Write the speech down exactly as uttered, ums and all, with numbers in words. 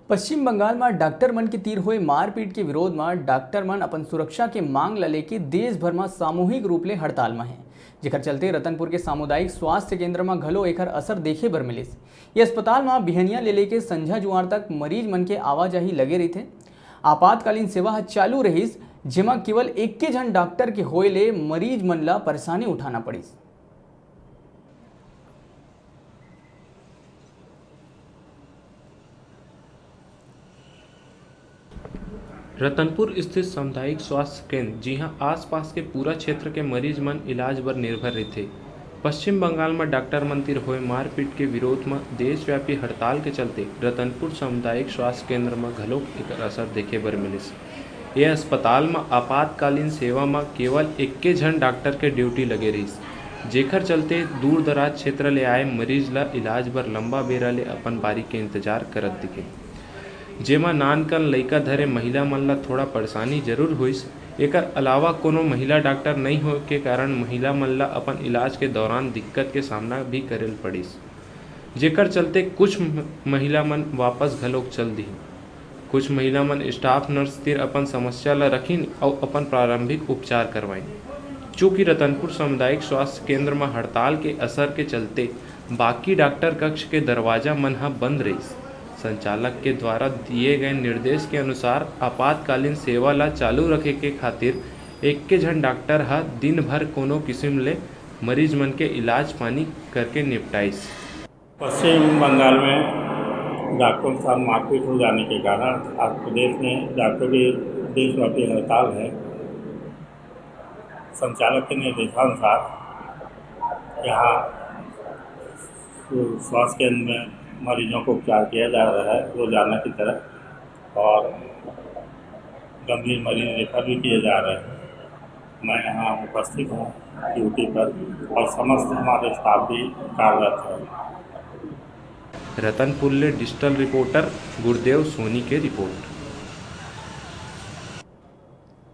पश्चिम बंगाल म डॉक्टर मन के तीर होए मारपीट के विरोध म डॉक्टर मन अपन सुरक्षा के मांग ल लेके देश भर म सामूहिक रूप ले हड़ताल म हे, जेकर चलते रतनपुर के सामुदायिक स्वास्थ्य केंद्र म घलो एकर असर देखे बर मिलिस। ये अस्पताल म बिहनिया ले लेके संझा जुआर तक मरीज मन के आवाजाही लगे रहिथे। आपातकालीन सेवा ह चालू रहिस, जेमा केवल एक्के झन डॉक्टर के होए ले मरीज मन ल परेशानी उठाना पड़िस। रतनपुर स्थित सामुदायिक स्वास्थ्य केंद्र, जिहां आसपास के पूरा क्षेत्र के मरीज मन इलाज बर निर्भर रहिथे, पश्चिम बंगाल म डॉक्टर मन तीर होए मारपीट के विरोध म देशव्यापी हड़ताल के चलते रतनपुर सामुदायिक स्वास्थ्य केंद्र म घलोक एकर असर देखे बर मिलिस। ये अस्पताल म आपातकालीन सेवा म केवल एक्के झन डॉक्टर के ड्यूटी लगे रहिस, जेखर चलते दूर-दराज क्षेत्र ले आए मरीज ल इलाज बर लंबा बेरा ले अपन बारी के इंतजार करत दिखे, जेमा नानकन लइका धरे महिला मन ल थोड़ा परेशानी जरूर होइस। एकर अलावा कोनो महिला डॉक्टर नइ होए के कारण महिला मन ल अपन इलाज के दौरान दिक्कत के सामना भी करे ल पड़िस, जेकर चलते कुछ म-, महिला मन वापस घलोक चल दिहिन। कुछ महिला मन स्टाफ नर्स तीर अपन समस्या ल रखिन अउ अपन प्रारंभिक उपचार करवाइन। चूंकि रतनपुर सामुदायिक स्वास्थ्य केंद्र म हड़ताल के असर के चलते बाकी डॉक्टर कक्ष के दरवाजा मन ह बंद रहिस, संचालक के द्वारा दिए गए निर्देश के अनुसार आपातकालीन सेवा ल चालू रखे के खातिर एक्के झन डॉक्टर ह दिन भर कोनो किसिम ले मरीज मन के इलाज पानी करके निपटाइस। पश्चिम बंगाल में डॉक्टरों के साथ मारपीट हो जाने के कारण आज प्रदेश में डॉक्टर की देशव्यापी हड़ताल है। संचालक के निर्देशानुसार यहाँ स्वास्थ्य केंद्र में मरीजों को उपचार किया जा रहा है रोजाना की तरह, और गंभीर मरीज रेफर भी किए जा रहे हैं। मैं यहाँ उपस्थित हूँ ड्यूटी पर, और समस्त हमारे स्टाफ भी कार्यरत है। रतनपुर ले डिजिटल रिपोर्टर गुरुदेव सोनी के रिपोर्ट।